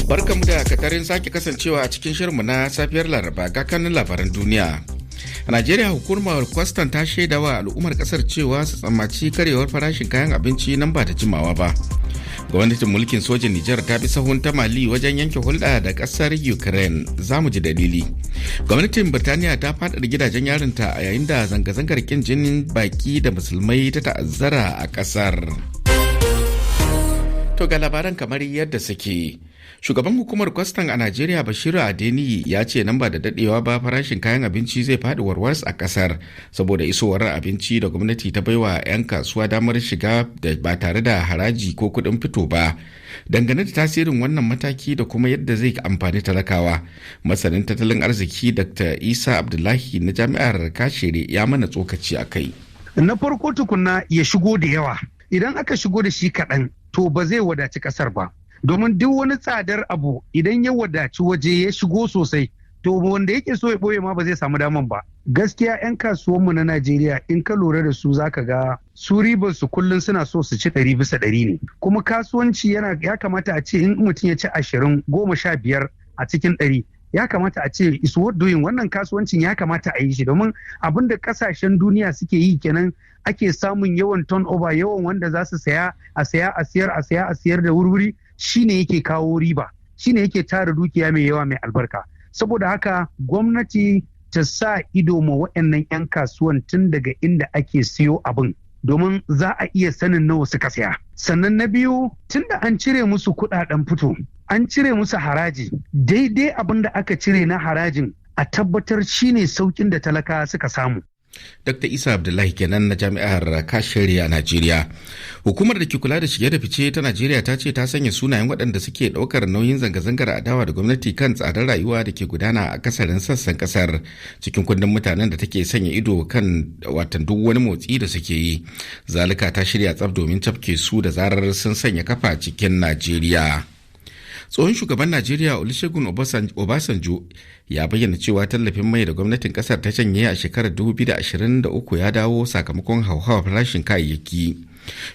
Barkamu da katarin sake kasancewa a cikin shirinmu na safiyar Laraba. Ga kanun labaran duniya. A Najeriya, hukumar kwastan ta shaida wa al'ummar kasar cewa su tsammaci karyewar farashin kayan abinci nan ba da jimawa ba. Gwamnatin mulkin sojin Nijar ta bi sahun ta Mali wajen yanke hulɗa da ƙasar Ukraine, za mu ji dalili. Gwamnatin Birtaniya ta faɗaɗa gidajen yarinta a yayin da zanga-zangar ƙin jinin baki da musulmai ta ta'azzara a ƙasar. To, ga labaran kamar yadda suke. Shugaban hukumar kwastan a Najeriya, Bashiru Adeniyi, ya ce nan ba da dadewa ba farashin kayan abinci zai faɗi warwas a ƙasar saboda isowar abinci da gwamnati ta baiwa 'yan kasuwa damar shiga da ba tare da haraji ko kuɗin fito ba. Dangane da tasirin wannan mataki da kuma yadda zai amfani talakawa, masanin tattalin arziki Dr. Isa Abdullahi na Jami'ar Kashere ya mana tsokaci a kai. Na farko tukunna, ya shigo da yawa. Idan aka shigo da shi kaɗan, to ba zai wadaci ƙasar ba. Domin duk wani tsadar abu, idan ya wadaci waje, ya shigo sosai, to wanda yake so ya ɓoye ma ba zai samu daman ba. Gaskiya, 'yan kasuwanmu na Najeriya, in ka lura da su, zaka ga su ribar su kullum suna so su ci 100% ne. Kuma kasuwanci yana ya kamata a ce in mutum ya ci 20, 15 a cikin 100, ya kamata a ce is worth doing. Wannan kasuwancin ya kamata a yi shi, domin abin da kasashen duniya suke yi kenan ake samun yawan turnover, yawan wanda za su saya, a saya a siyar, a saya a siyar da wurwuri. Shine yake kawo riba, shine yake tara dukiya mai yawa mai albarka. Saboda haka gwamnati ta sa ido ma waɗannan 'yan kasuwan tun daga inda ake siyo abin, domin za a iya sanin nawa suka saya. Sannan na biyu, tun da an cire musu kuɗaɗen fito, an cire musu haraji, daidai abin da aka cire na harajin a tabbatar shine saukin da talaka suka samu. Dr. Isa Abdullahi kenan na Jami'ar Kashere a Najeriya. Hukumar da ke kula da shige da fice ta Najeriya ta ce ta sanya sunayen waɗanda suke ɗaukar nauyin zanga-zangar adawa da gwamnati kan tsadar rayuwa da ke gudana a kasarin sassan kasar cikin kundin mutanen da take sanya ido kan watan duk wani motsi da suke yi. Zalika, ta shirya tsaf domin cafke su da zarar sun sanya kafa cikin Najeriya. Tsohon shugaban Najeriya Olusegun Obasanjo ya bayyana cewa tallafin mai da gwamnatin kasar ta janye a shekarar 2023 ya dawo sakamakon hauhawar farashin kayayyaki.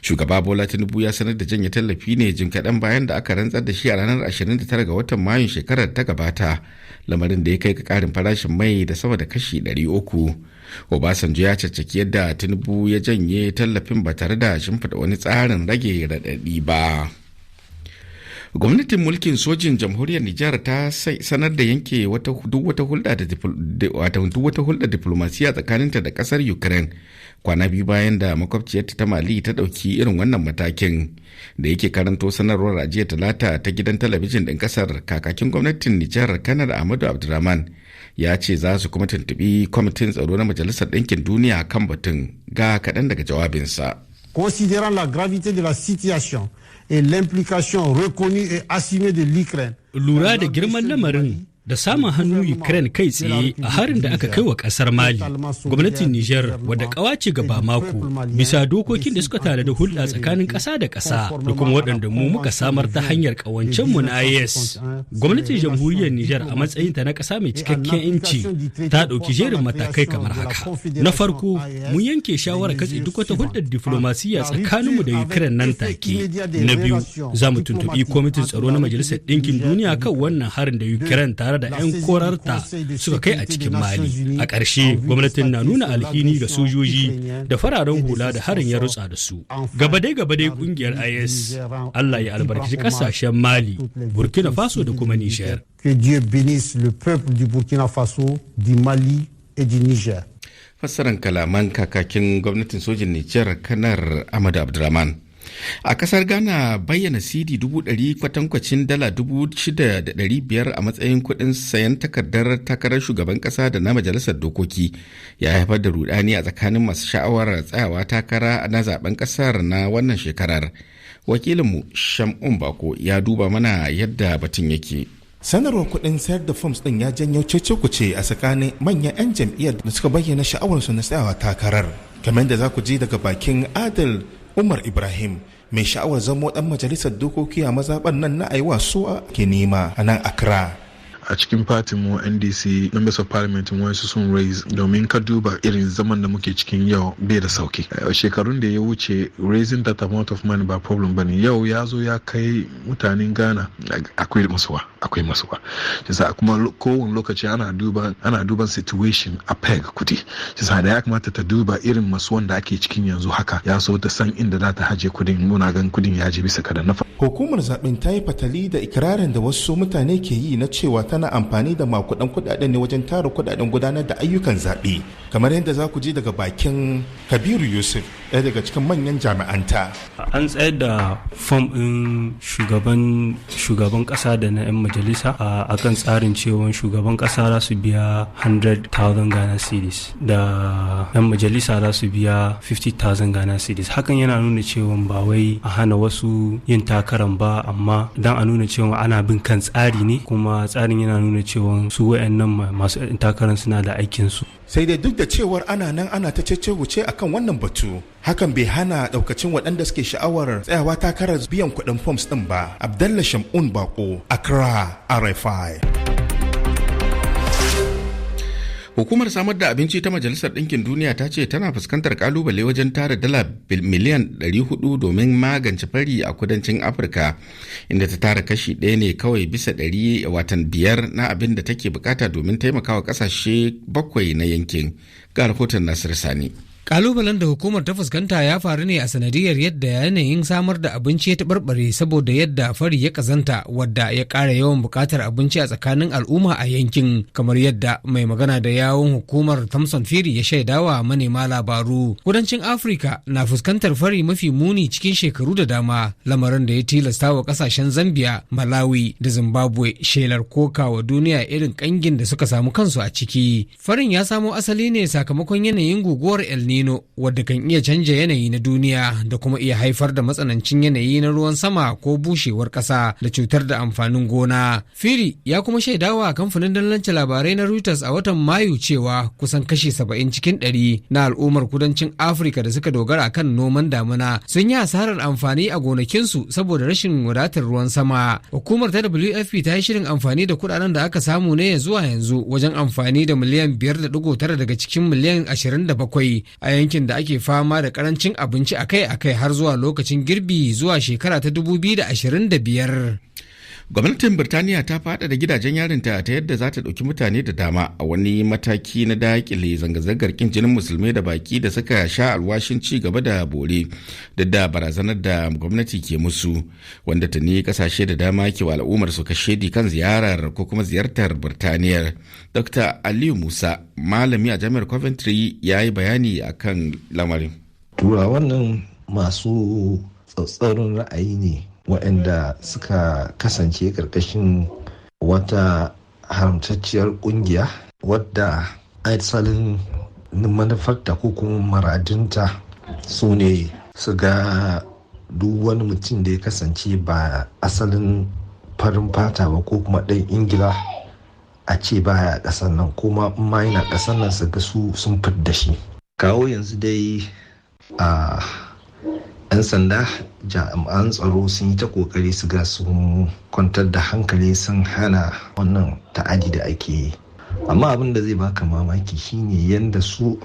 Shugaba Bola Tinubu ya sanar da janye tallafi ne jim kaɗan bayan da aka rantsar da shi a ranar 29 ga watan Mayun shekarar ta gabata, lamarin da ya kai ga ƙarin farashin mai da sama da kashi 300. Obasanjo ya caccaki yadda Tinubu ya janye tallafin ba tare da shimfiɗa wani tsarin rage raɗaɗi ba. Gwamnatin mulkin sojin Jamhuriyar Nijar ta sanar da yanke duk wata hulɗa da duk wata hulɗa diplomasiya tsakaninta da ƙasar Ukraine, kwana biyu bayan da makwabciyarta ta Mali ta ɗauki irin wannan matakin. Da yake karanto sanarwar a jiya Talata ta gidan talabijin ɗin ƙasar, kakakin gwamnatin Nijar, Kanar Ahmadu Abdurrahman, ya ce za su kuma tuntuɓi Kwamitin Tsaro na Majalisar Ɗinkin Duniya kan batun. Ga kaɗan daga jawabinsa. Considérant la gravité de la situation et l'implication reconnue et assumée de l'Ukraine. Lura da girman lamarin da samun hannu Ukraine kai tsaye a harin da aka kai wa kasar Mali, gwamnatin Niger, wadda kawa ce ga Bamako bisa dokokin da suka tare da hulɗa tsakanin ƙasa da ƙasa da kuma waɗanda mu muka samar ta hanyar ƙawancenmu na AES, gwamnatin Jamhuriyar Niger, a matsayinta na ƙasa mai cikakken inci, ta ɗauki jerin matakai kamar haka. Na farko, mun yanke shawarar katse duk wata hulɗar diflomasiyya tsakaninmu da Ukraine nan take. Na biyu, za mu tuntuɓi Kwamitin Tsaro na Majalisar Ɗinkin Duniya kan wannan harin da Ukraine tare da 'yan korarta suka kai a cikin Mali. A ƙarshe, gwamnatin na nuna alhini ga sojoji da fararen hula da harin ya rutsa da su. Gaba dai gaba dai kungiyar AES. Allah ya albarkaci ƙasashen Mali, Burkina Faso da kuma Nijar. Que Dieu bénisse le peuple du Burkina Faso, du Mali et du Niger. Fassaran kalaman kakakin gwamnatin sojin Nijar, Kanar Ahmadu Abdurrahman. A kasar Ghana, bayyana cedi 100,000, kwatankwacin dala 6,500, a matsayin kuɗin sayan takardar takarar shugaban kasa da na majalisar dokoki ya haifar da rudani a tsakanin masu sha'awar tsayawa takara na zaben kasar na wannan shekarar. Wakilinmu Shamun Bako ya duba mana yadda batun yake. Sanarwar kuɗin sayar da forms ɗin ya janyo cece-kuce a tsakanin manyan 'yan jam'iyyar da suka bayyana sha'awarsu na tsayawa takarar, kamar da za ku ji daga bakin Adil Umar Ibrahim, mai sha'awar zamo dan majalisar dokoki a mazaɓar nan na Ayawaso ke nema a nan Accra. A cikin party mu NDC, members of parliament wasu sun raise, domin ka duba irin zaman da muke cikin yau, bai da sauki. Shekarun da ya wuce, raising that amount of money ba problem bane. Yau ya zo ya kai mutanen Ghana akwai masuwa, akwai masuwa. Shi kuma kowane lokaci ana duban situation a peg kudi. Shi da ya kamata ta duba irin masuwan da ake cikin yanzu haka, ya so ta san inda za ta haje kudin. Muna gan kudin ya je bisa kada na. Hukumar zaben ta yi fatali da ikirarin da wasu mutane ke yi na cewa tana amfani da makudan kudaden ne wajen tara kudaden gudanar da ayyukan zaɓe, kamar yadda za ku ji daga bakin Kabiru Yusuf, ɗaya daga cikin manyan jami'anta. An tsayar da fom ɗin shugaban ƙasa da na 'yan majalisa a kan tsarin cewa shugaban ƙasa za su biya 100,000 Ghana cedis da 'yan majalisa za su biya 50,000 Ghana cedis. Hakan yana nuna cewa ba wai a hana wasu yin takaran ba, amma dan a nuna cewa ana bin kan tsari ne, kuma tsarin yana nuna cewa su wayannan masu takaran suna da aikin su. Sai dai duk da cewar ana nan ana ta cece wuce akan wannan batu, hakan bai hana daukacin waɗanda suke sha'awar tsayawa takarar biyan kuɗin forms ɗin ba. Abdallah Shamun Bako, Accra, RFI. Hukumar samar da abinci ta Majalisar Ɗinkin Duniya ta ce tana fuskantar kalubale wajen tara dala miliyan 400 domin magance fari a kudancin Afirka, inda ta tara kashi ɗaya ne kawai bisa ɗari, watan biyar na abin da take bukata domin taimakawa ƙasashe bakwai na yankin. Ga rahoton Nasir Sani. Kalubalen da hukumar ta fuskanta ya faru ne a sanadiyar yadda yanayin samar da abinci ya taɓarɓare saboda yadda fari ya kazanta, wadda ya ƙara yawan buƙatar abinci a tsakanin al'umma a yankin, kamar yadda mai magana da yawun hukumar Thompson Phiri ya shaidawa manema labaru. Kudancin Afirka na fuskantar fari mafi muni cikin shekaru da dama, lamarin da ya tilasta wa kasashen Zambia, Malawi da Zimbabwe shelar koka wa duniya irin kangin da suka samu kansu a ciki. Farin ya samo asali ne sakamakon yanayin guguwar El Nino, wadda kan iya canja yanayi na duniya da kuma iya haifar da matsanancin yanayi na ruwan sama ko bushewar ƙasa da cutar da amfanin gona. Phiri ya kuma shaidawa kamfanin dillancin labarai na Reuters a watan Mayu cewa kusan kashi 70% na al'ummar kudancin Afirka da suka dogara kan noman damuna sun yi asarar amfani a gonakinsu saboda rashin wadatar ruwan sama. Hukumar ta WFP ta yi shirin amfani da kudaden da aka samu ne zuwa yanzu wajen amfani da miliyan 5.9 daga cikin miliyan 27 a yankin da ake fama da karancin abinci akai-akai har zuwa lokacin girbi zuwa shekara ta 2025. Gwamnatin Birtaniya ta faɗaɗa gidajen yarinta ta yadda za ta ɗauki mutane da dama a wani mataki na daƙile zanga-zangar kin jinin Musulmai da baki da suka sha alwashin ci gaba da bore duk da barazanar da gwamnati ke musu, wanda tuni kasashe da dama ke wa al'ummar su kashedi kan ziyarar ko kuma ziyartar Birtaniyar. Dr Aliyu Musa, malami a Jami'ar Coventry, ya yi bayani akan lamarin. Turawan nan masu tsatsauran ra'ayi ne waɗanda suka kasance ƙarƙashin wata haramtacciyar ƙungiya wadda asalin manufarta ko kuma maradinta su ne su ga duk wani mutum da ya kasance ba asalin farin fata ba ko kuma ɗan Ingila a ce baya ƙasar nan, kuma in ma yana ƙasar nan su ga su sun fidda shi. Kawo yanzu dai a 'yan sanda, jami'an tsaro sun yi ta kokari su ga sun kwantar da hankali, sun hana wannan ta'adi da ake yi, amma abin da zai baka mamaki shine yadda su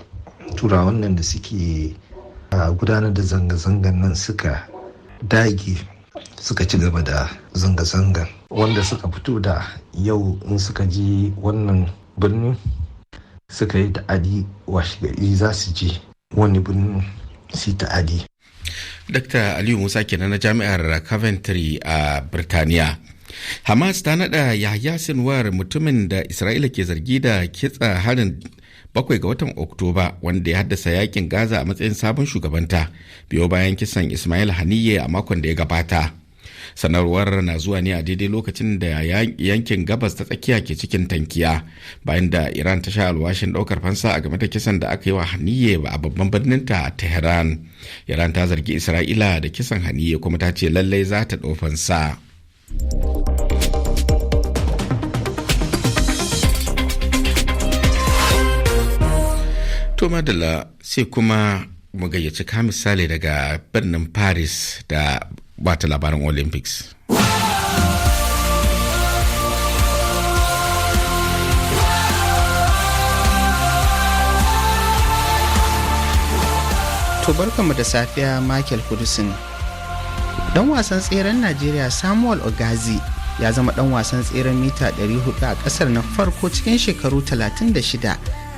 Turawan nan da suke gudanar da zanga-zangan nan suka dage suka ci gaba da zanga-zangan, wanda suka fito da yau, in suka je wannan birnin suka yi ta'adi, washe gari za su je wani birnin su ta'adi. Dr. Aliyu Musa kenan na Jami'ar Coventry a Birtaniya. Hamas ta nada Yahya Sinwar, mutumin da Isra'ila ke zargi da kitsa harin 7 ga watan Oktoba wanda ya haddasa yakin Gaza, a matsayin sabon shugabanta, biyo bayan kisan Ismail Haniye a makon da ya gabata. Sanarwar na zuwa ne a daidai lokacin da yankin Gabas ta Tsakiya ke cikin tankiya bayan da Iran ta sha alwashin daukar fansa a game da kisan da aka yi wa Haniye a babban birnin ta Tehran. Iran ta zargi Isra'ila da kisan Haniye kuma ta ce lallai za ta ɗau fansa. To madalla, sai kuma mu gayyaci Ka Misali daga birnin Paris da bata labaran Olympics. To barkamu da safiya, Michael Kudusin. Dan wasan tseren Najeriya Samuel Ogazi ya zama dan wasan tseren mita 400 a kasar na farko cikin shekaru 36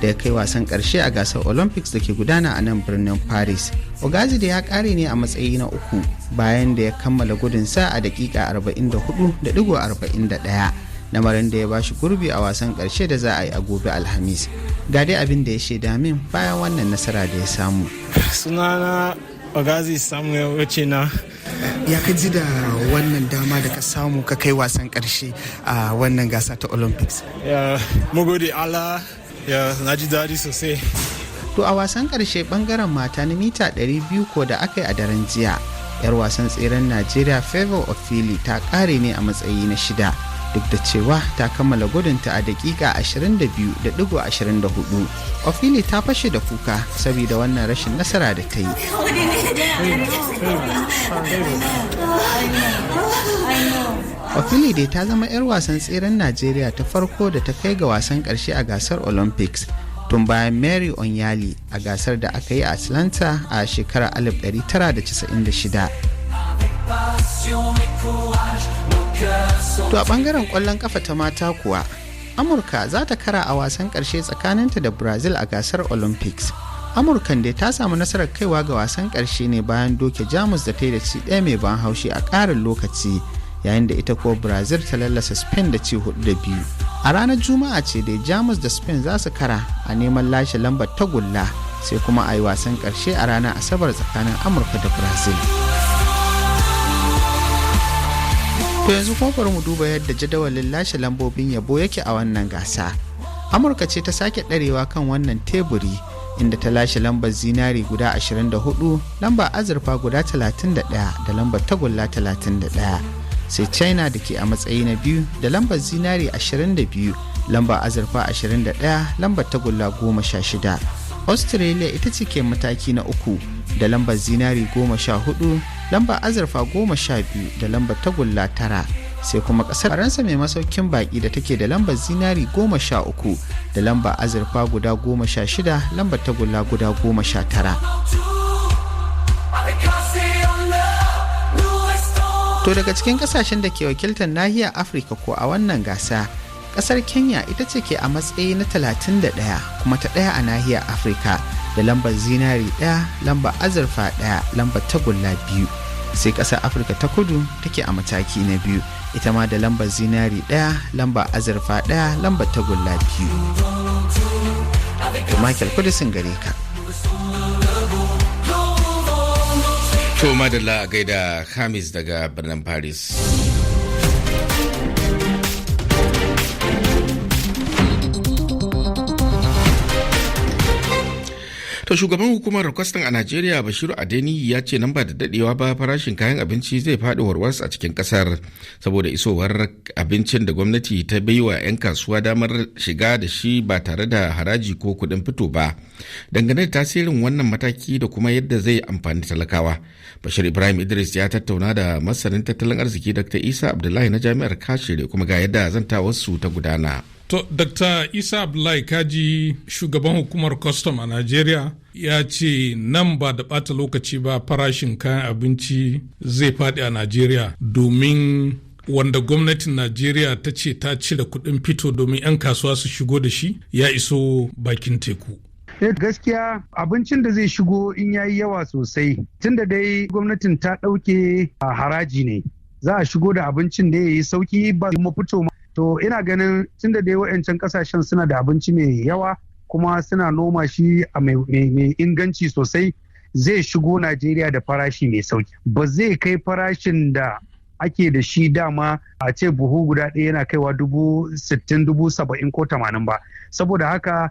da ya kai wasan karshe a gasar Olympics da ke gudana a nan birnin Paris. Ogazi da ya kare ne a matsayi na uku bayan da ya kammala gudunsa a dakika 44.41, lamarin da ya bashi gurbi a wasan karshe da za a yi a gobe Alhamis. Ga dai abin da ya shaida min bayan wannan nasara da ya samu. Sunana Ogazi Samuel na. Ya ka ji da wannan dama da ka samu ka kai wasan karshe a wannan gasa ta Olympics? Ya, mu gode Allah ya, na ji daɗi sosai. To a wasan karshe bangaren mata na mita 200 ko da aka yi a daren jiya, yar wasan tseren Najeriya Favor Ofili ta kare ne a matsayi na shida, duk da cewa ta kammala gudunta a dakika 22.24. Ofili ta fashe da kuka saboda wannan rashin nasara da ta yi. Ofili dai ta zama 'yar wasan tseren Najeriya ta farko da ta kai ga wasan karshe a gasar Olympics tun bayan Mary Onyali a gasar da aka yi a Atlanta a shekarar 1996. To a bangaren kwallon kafa ta mata kuwa, Amurka za ta kara a wasan karshe tsakaninta da Brazil a gasar Olympics. Amurkan dai ta samu nasarar kaiwa ga wasan karshe ne bayan doke Jamus da ta yi da ci ɗaya mai ban haushi a ƙarin lokaci, yayin da ita kuwa Brazil ta lallasa Spain da ci 4-2. A ranar Juma'a ce dai Jamus da Spain za su kara a neman lashe lambar tagulla, sai kuma a yi wasan karshe a ranar Asabar tsakanin Amurka da Brazil. To yanzu kuma bari mu duba yadda jadawalin lashe lambobin yabo yake a wannan gasa. Amurka ce ta sake ɗarewa kan wannan teburi, inda ta lashe lambar zinari guda 24, lambar azurfa guda 31 da lambar tagulla 31. Sai China da ke a matsayi na biyu da lambar zinari 22, lambar azurfa 21, lambar tagulla 16. Australia ita ce ke mataki na uku da lambar zinari 14, lambar azurfa 12 da lambar tagulla 9. Sai kuma kasar Faransa mai masaukin baki da take da lambar zinari 13 da lambar azurfa guda 16, lambar tagulla guda 19. To daga cikin kasashen da ke wakiltar nahiyar Afirka ko a wannan gasa, kasar Kenya ita ce ke a matsayi na 31 kuma ta ɗaya a nahiyar Afirka da lambar zinari ɗaya, lambar azurfa ɗaya, lambar tagulla 2. Sai kasar Afirka ta Kudu take a mataki na biyu, ita ma da lambar zinari ɗaya, lambar azurfa ɗaya, lambar tagulla 2. Michael Kudisin, gare ka. To madalla, a gaida Hamis daga birnin Paris. To shugaban hukumar kwastan a Najeriya Bashiru Adeni ya ce nan ba da dadewa ba farashin kayan abinci zai faɗi warwas a cikin kasar saboda isowar abincin da gwamnati ta baiwa 'yan kasuwa damar shiga da shi ba tare da haraji ko kuɗin fito ba. Dangane da tasirin wannan mataki da kuma yadda zai amfani talakawa, Bashir Ibrahim Idris ya tattauna da masanin tattalin arziki Dr. Isa Abdullahi na Jami'ar Kashire, kuma ga yadda zantawarsu ta gudana. To, Dr. Isa Abdullahi, kaji shugaban hukumar custom a Najeriya ya ce nan ba da ɓata lokaci ba farashin kayan abinci zai faɗi a Najeriya, domin wanda gwamnatin Najeriya ta ce ta cire kuɗin fito domin 'yan kasuwa su shigo da shi ya iso bakin teku. Gaskiya abincin da zai shigo in yayi yawa sosai, tunda dai gwamnatin ta ɗauke haraji ne, za a shigo da abincin da ya yi sauki ba mu fito. To ina ganin tunda dai wa'ancan kasashen suna da abinci mai yawa kuma suna noma shi a mai inganci sosai, zai shigo Najeriya da farashi mai sauki. Ba zai kai farashin da ake da shi dama a ce buhu guda ɗaya yana kaiwa 60,000, 70,000 ko 80 ba. Saboda haka